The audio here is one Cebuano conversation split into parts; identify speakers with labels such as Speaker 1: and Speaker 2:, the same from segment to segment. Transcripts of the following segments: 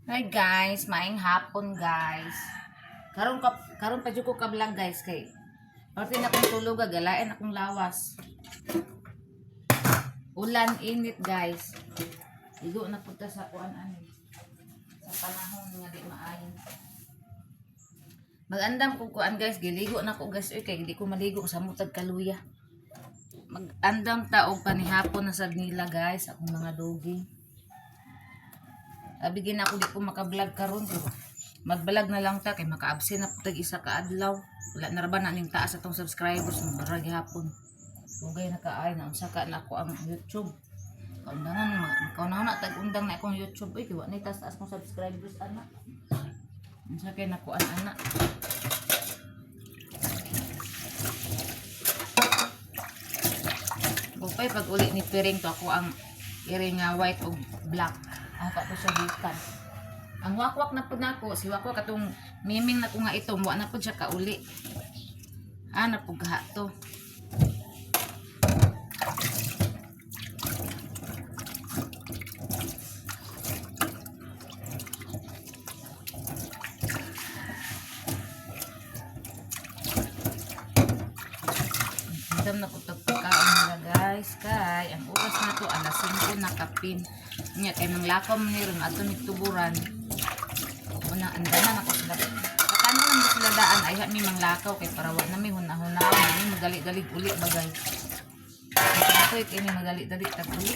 Speaker 1: Hi guys, maing hapon, guys. Karon ka karon pa jud ko ka vlog, guys, kay parte na akong tulog, galain akong lawas. Ulan, init, guys. Igo na pud ta sa kuan ani. Sa panahon nga di maayo. Magandam ko kuan, guys, giligo na ko, guys, uy, kay di ko maligo sa mutag kaluya. Magandam ta og panihapon na sad nila, guys, akong mga dogi. Abi gina ako di ko maka-vlog karon pero mag-vlog na lang ta kay maka-absent na pud tag isa ka adlaw. Wala na ra ba na ning taas atong subscribers, mura gihapon. Dugay na kaay na unsa ka na ako ang YouTube. Kaundangan makauna na tag undang na akong YouTube, uy, kay wa na taas taas kong subscribers ana. Unsa kay nakuan ana? Gupay pag uli ni Piring to ako ang iring nga white o black. Ang kato sa gikan. Ang wakwak na pud nako, si wakwak atong miming na ko nga ito, wa na pud siya kauli. Ah, na pud gaha to. Andam na pud tag pagkaon nila, guys, kay ang oras na to alas 5 na kapin. Nya kay manglakaw man ni ron ato migtuburan. Una andaman ako sila. Kakano lang ba sila daan ay mi manglakaw kay para wa na mi hunahuna mi magali-galig uli ba, guys. Ako kay mi magali-dali tag uli.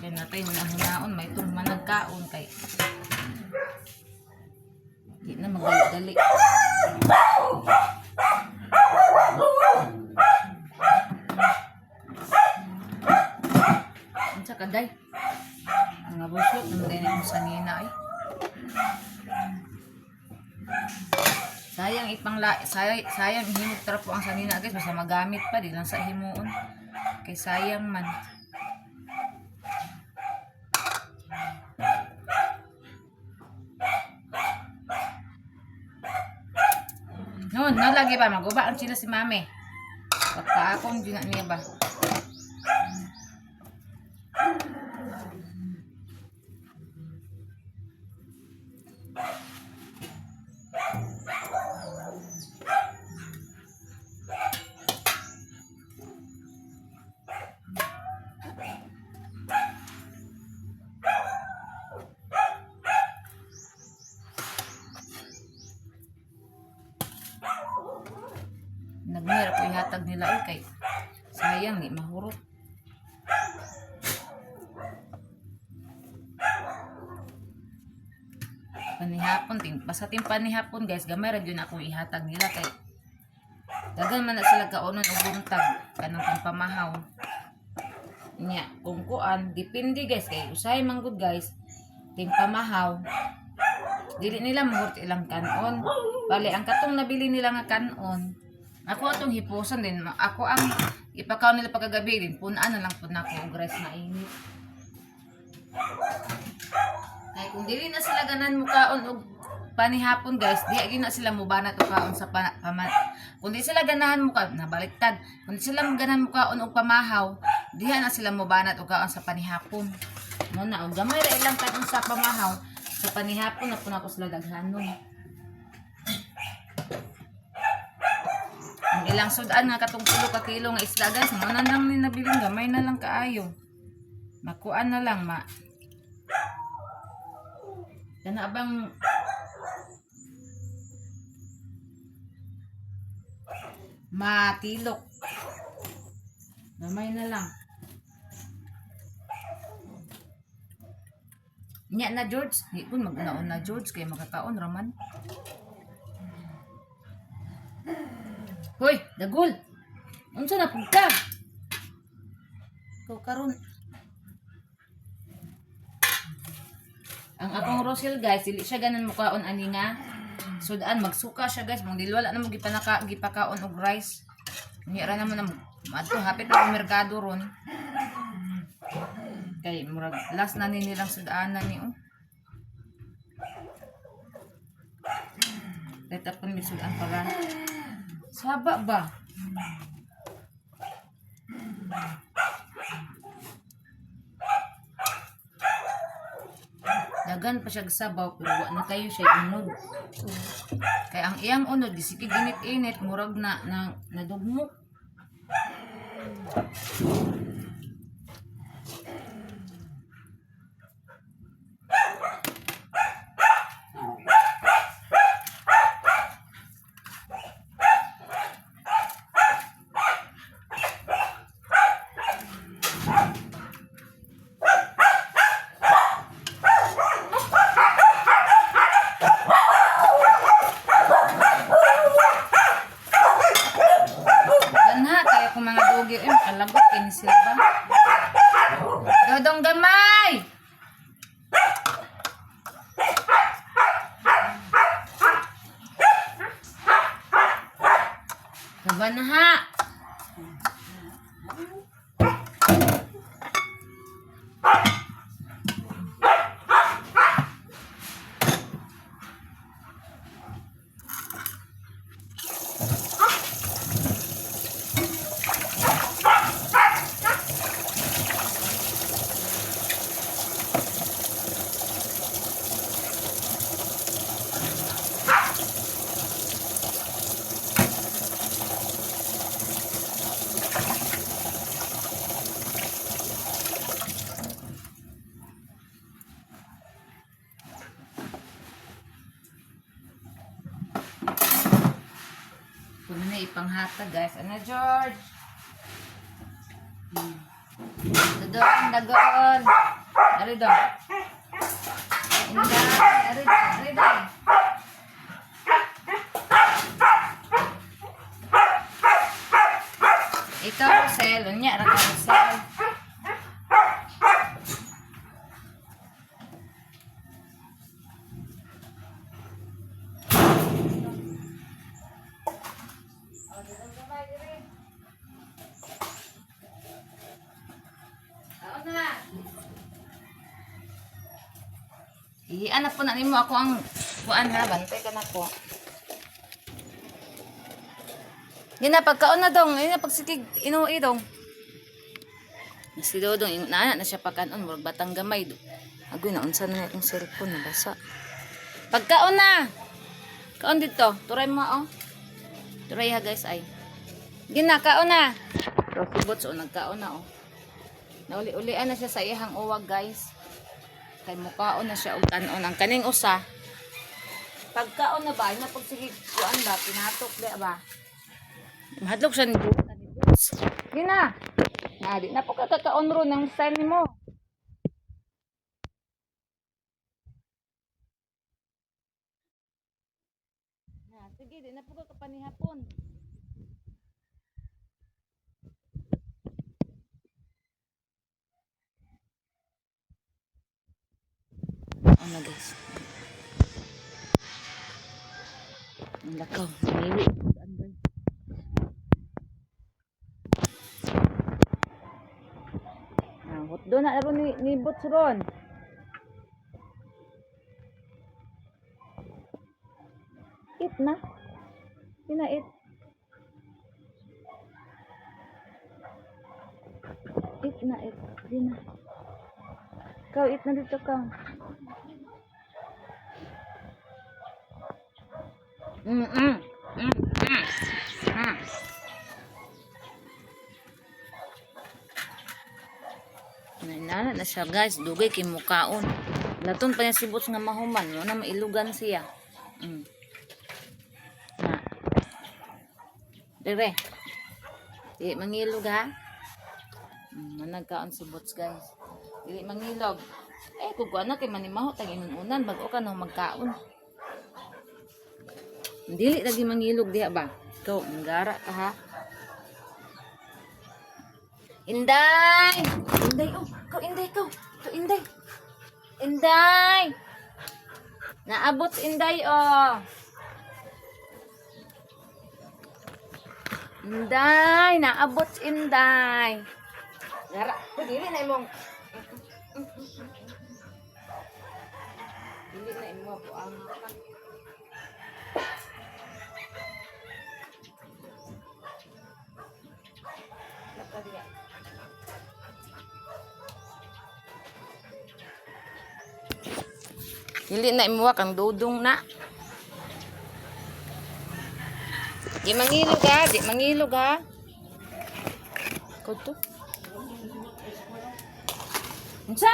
Speaker 1: Kay natay hunahunahon may itong managkaon kay di na magali-dali. Unsa ka day? Mga busot naman din ang sanina ay. Sayang ipangla sayang, sayang himog trapo ang sanina, guys, basta magamit pa di lang sa himuon. Kay sayang man. No, no lagi ba maguba ang sila si mami. Pagkaakong di na niya ba. Nagmira ko ihatag nila oy kay sayang di mahurot. Panihapon ting basta ting panihapon, guys, gamay ra gyud akong ihatag nila kay daghan man na sila kaonon og buntag kanang pamahaw. Nya kung kuan depende, guys, kay usahay man gud, guys, ting pamahaw dili nila mahurot ilang kanon. Bale ang katong nabili nila nga kanon ako atong hipusan din ako ang ipakaon nila pagkagabi din punaan na lang pud nako og rice na init. Kay kung dili na sila ganan mukaon og panihapon, guys, di gyud na sila mubanat og kaon sa pa, pama, kung di sila ganahan muka nabaliktad. Kung di sila ganahan mukaon og pamahaw, diha na sila mubanat og kaon sa panihapon. Mo na og gamay ra ilang kaon sa pamahaw, sa panihapon na pud nako sila daghanon. Ang ilang sudan nga katong tulo ka kilo nga isda, guys, mo na lang ni nabilin gamay na lang kaayo. Makuan na lang ma. Kana bang matilok. Gamay na lang. Nya na George, di po magnaon na George kay makakaon raman. Hoy, dagol. Unsa na pud ka? Ikaw karon. Ang akong Rosel, guys, dili siya ganan mukaon ani nga. Sudan magsuka siya, guys, mong dili wala na mo gipanaka gipakaon og rice. Unya ra naman na madto hapit na ang merkado ron. Kay murag last na ni nilang sudanan ni oh. Kahit apon may sudan para. Saba ba? Dagan pa siya sabaw pero wa na kayo siya unod. Kay ang iyang unod gisikig init-init murag na na nadugmok. Ganha kaya kung mga dugi eh kalagot kini sila ba. Dodong gamay. Gaba na ha. Kuno na ipanghatag guys. Ano George? Dagon, dagon. Ari dong. Inday, ari dong, ari dong. Ikaw, Rosel. Unya, ra ka, Rosel. Kaon na. Iianak po na nimo ako ang kuan ha, bantay ka na ko. Yan na, pagkaon na dong. Yan na, pagsikig, inuwi dong. Si Dodong, yung nana na siya pagkaon, murag batang gamay do. Agoy, naunsa na na itong cellphone, nabasa. Pagkaon na! Kaon dito. Turay mo, oh. Turay ha, guys, ay. Gina, kaon na! Rocky Boots, oh, nagkaon na, oh. Nauli-ulian na siya sa iyang uwag, guys. Kay mukaon na siya og tanon ang kaning usa. Pagkaon na ba, ay napagsige kuan ba, pinatok di ba? Mahadlok siya ni Boots. Gina. Na di na po ka kakaon ron ng style nimo. Na, sige, di na po ka kapanihapon. Ano guys? Ang lakaw. Naniwi. Ah, hotdo na ron ni Boots ron. Eat na. Sina eat. Eat na, eat. Di na. Ikaw, eat na dito ka. Mm-mm. Mm-mm. Mm. Nainala na siya guys, dugay kay mukaon. Laton pa niya si Boots nga mahuman, mo na mailugan siya. Na. Dire. Di mangilog ha. Managkaon si Boots guys. Dili mangilog. Eh kung kuan na kay manimaho tag inununan bag-o ka na magkaon. Dili lagi mangilog diha ba? Ikaw, manggara ka ha. Inday! Inday, oh. Ikaw, Inday, ikaw. Ikaw, Inday. Inday! Naabot si Inday, oh. Inday! Naabot si Inday. Gara, oh, dili na imong... Dili na imo ako ang Laka diya. Dili na imuwa kang dudong na. Di mangilog ha, di mangilog ha. Kuto. Unsa?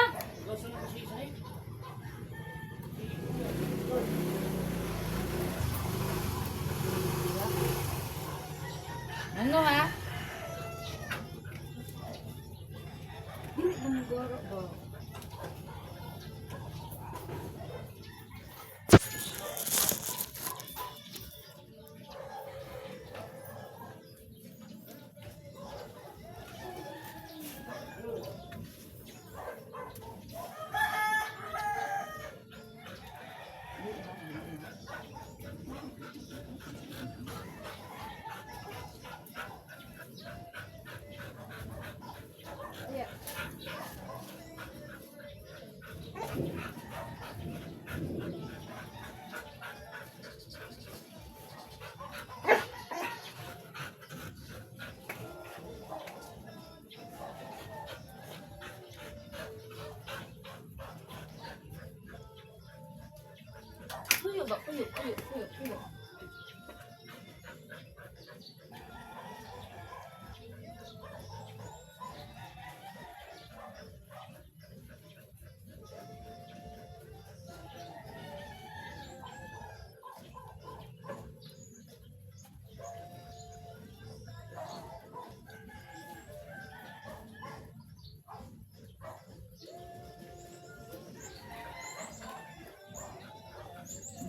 Speaker 1: Ano ha?
Speaker 2: Dili ba nagoro ba?
Speaker 1: Puyo ba? Puyo, puyo, puyo, puyo.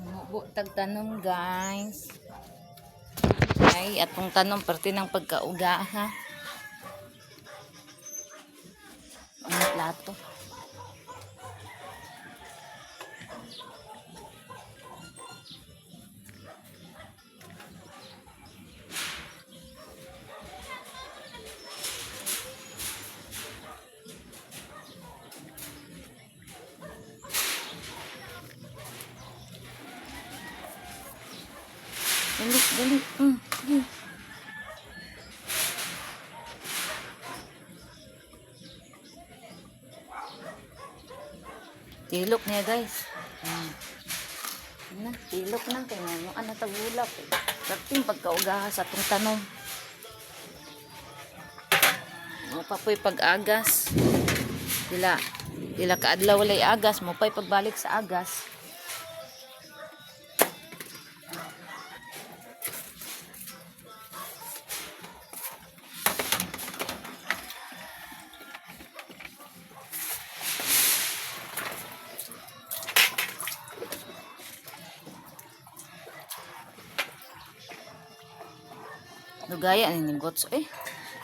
Speaker 1: Mubo tagtanom guys. Ay, atong tanom parte ng pagkauga ha. Ang plato. Dali, dali. Sige. Tilok niya guys. Na, tilok na kay mo ano tagulak. Perting pagkaugaha sa atong tanom. Mo pa po'y pag-agas. Dila, dila kaadlaw walay agas, mo pa'y pagbalik sa agas. Lugaya ni ning gotso eh.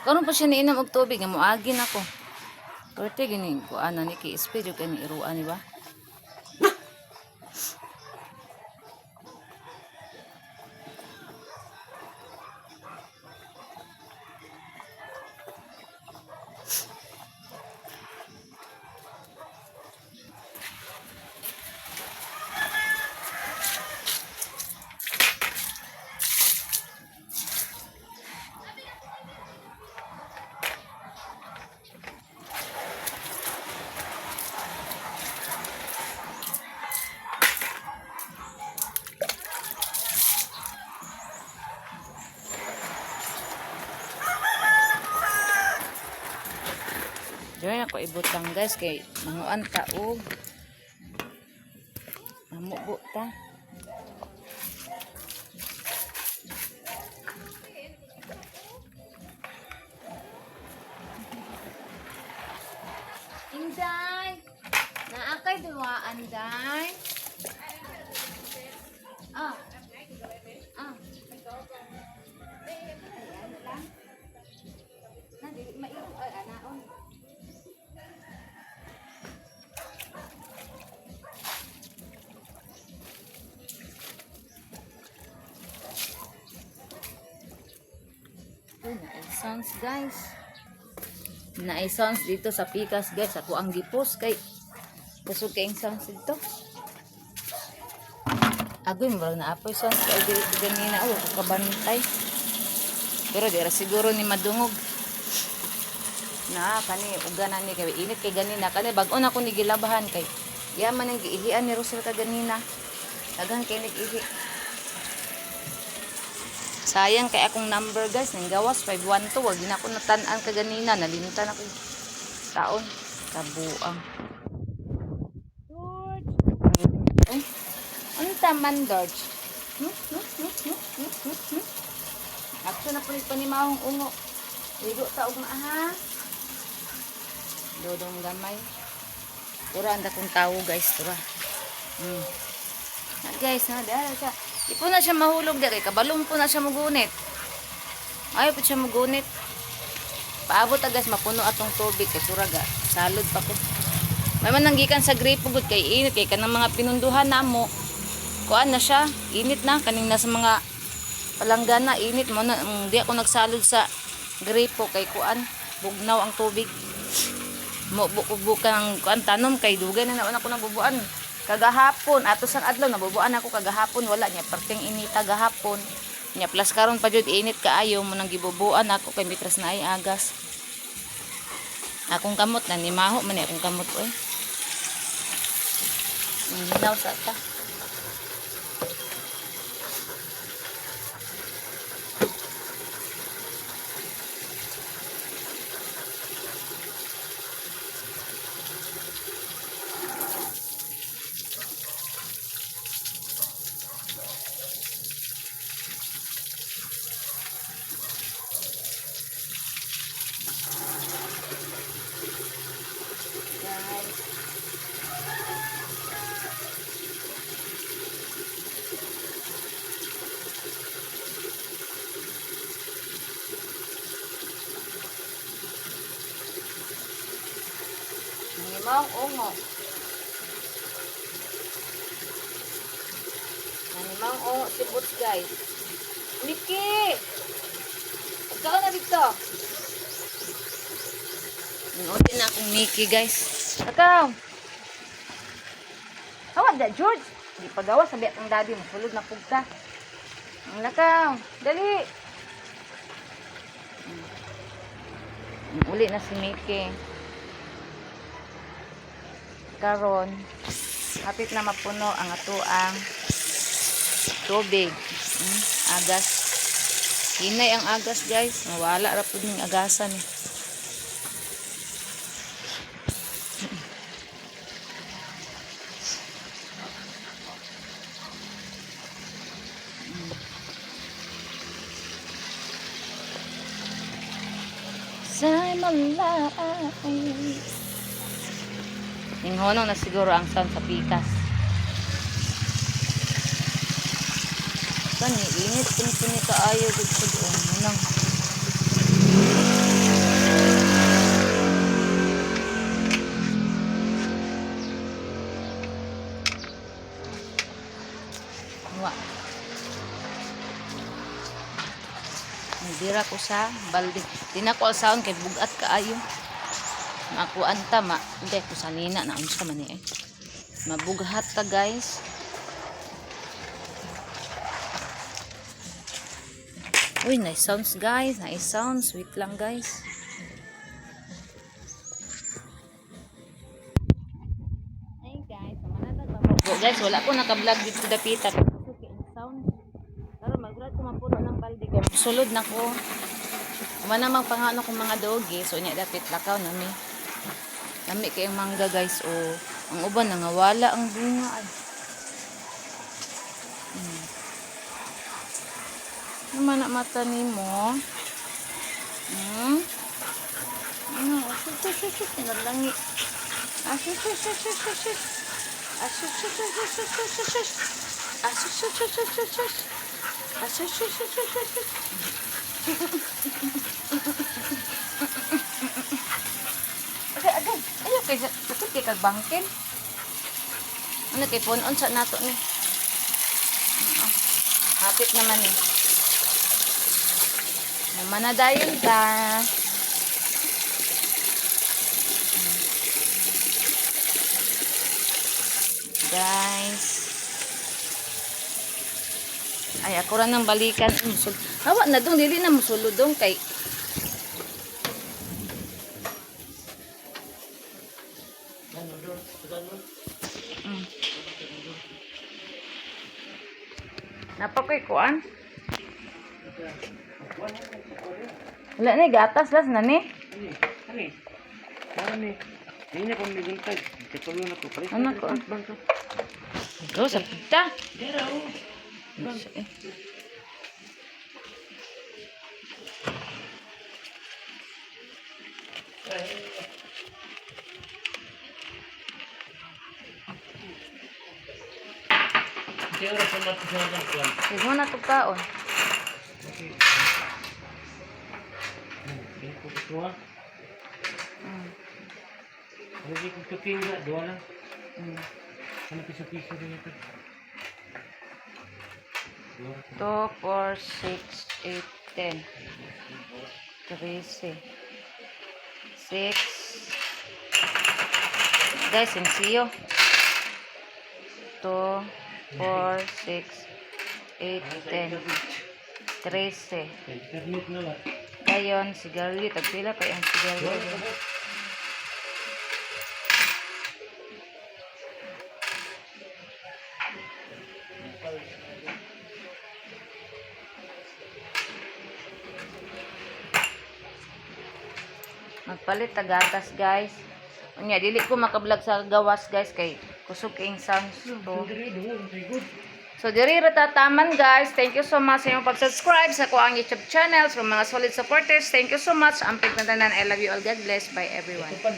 Speaker 1: Karon pa siya niinom og tubig nga moagi na ko. Pwerte gini ko ana ni kay speed kay ni iruan ni ba? Diyan ako ibutang guys kay manguan ta og mamubo ta. Inday! Naa kay duwaan, Day? Ah. Ah. Ay, ano lang? Na, dili maigo. Ay, anaon. Uy, naay sounds guys. Naay sounds dito sa pikas guys. Ako ang gipos kay kusog kayong sounds dito. Agoy, murag na apoy sounds kay dili ganina oh, ako kabantay. Pero di ra siguro ni madungog. Na kani uga na ni kay init kay ganina kani bag-o na ko ni gilabahan kay Yaman ang giihian ni Rosel kaganina. Daghang kay nag-ihi. Sayang kay akong number, guys, nang gawas 512, wag na ako natan-an kaganina, nalimtan ako taon kabuang. George. Eh, unta man, George. Hmm? Hmm? Hmm? Hmm? Hmm? Hmm? Hmm? Ako na pulit panimahong ungo. Ligo ta og maaha. Dodong gamay. Ura ang dakong tawo, guys, tura. Na guys, na dara siya. Di po na siya mahulog di kay kabalong po na siya mugunit. Ayaw po siya mugunit. Paabot ta, guys, mapuno atong tubig kay suraga. Salod pa ko. May man nanggikan sa gripo gud kay init kay kanang mga pinunduhan namo. Kuan na siya, init na kaning nasa mga palanggana, init mo na di ako nagsalod sa gripo kay kuan bugnaw ang tubig. Mo bukan ang kuan tanom kay dugay na naman ako nabubuan kagahapon ato sang adlaw nabubuan ako kagahapon, wala niya perting inita gahapon niya, plus karon pa jud init kaayo mo nang gibubuan ako kay mitras na ay agas akong kamot na nimaho man ni akong kamot oy. Hinaw sa ta. Guys. Limang ungo. Limang ungo si Boots, guys. Mickey! Ikaw na dito. Nuotin na akong Mickey, guys. Ikaw! Hawag da, George! Di pagawa, sabi akong daddy mo. Sulod na pugta. Ang lakaw. Dali! Uli na si Mickey. Karon, hapit na mapuno ang atoang tubig. Agas. Hinay ang agas, guys. Mawala ra pud ning agasan eh. I'm alive. Ninghono na siguro ang sound sa pikas. Kani init pun kaayo gud sa doon. Nang Wa. Nidira ko sa balde. Di na ko alsaon kay bugat kaayo. Makuan ta ma. Hindi ko sanina na unsa man ni eh. Mabughat ta, guys. Uy, nice sounds, guys. Nice sounds. Wait lang, guys. Ay guys, Go, guys, wala ko naka-vlog dito dapita. Okay, ang sound. Pero magrat ko mapuno ng balde kay sulod na ko. Uma namang pangano kong mga doggy, so nya dapit lakaw nami. Lami kay ang mangga, guys, o ang uban nangawala ang bunga ay. Ano man na mata nimo? Hmm? Ano? Shush, shush, shush, shush. Nalangi. Ah, shush, shush, shush, shush, shush, shush. Ah, shush, shush, shush, shush, shush, shush, shush. Ah, shush, shush, shush, shush, shush, shush. Ah, shush, shush, shush, shush, shush, shush. Agay, agay. Ayaw kay sakit kay kag bangkin. Ano kay punon sa nato ni. Oo. Hapit naman eh. Naman na dayon ta. Guys. Ay, ako ra nang balikan. Hawa na dong, dili na musulod dong kay
Speaker 3: Ano doon? Ano?
Speaker 1: Napakoy kuan. Wala ni gatas las na ni.
Speaker 3: Ani, ani. Para ni. Hindi na kung miguntag. Katulo na ko. Palit
Speaker 1: Ano
Speaker 3: na
Speaker 1: ko?
Speaker 3: bangko.
Speaker 1: Go sa pita.
Speaker 3: Dera oh.
Speaker 1: Eh.
Speaker 3: Hindi oras na natin sa mga kuwan.
Speaker 1: Sige mo na to kaon.
Speaker 3: Okay. Hindi ko gusto ah. Hindi ko cooking na. Dua lang. Ano piso-piso rin ito? Dua.
Speaker 1: 2, 4, 6, 8, 10. 13. 6. Guys, sencillo. 2, 4, 6, 8, 10. 13.
Speaker 3: Internet na lang.
Speaker 1: Kayon, sigarilyo. Tagpila kayo ang sigarilyo. Magpalit tagatas, guys. Unya, dili ko makablog sa gawas, guys, kay kusog kayong sounds to. So, diri ra tataman, guys. Thank you so much sa inyong pag-subscribe sa kuang YouTube channel, sa mga solid supporters. Thank you so much. Amping na tanan. I love you all. God bless. Bye, everyone.
Speaker 3: Ito pa,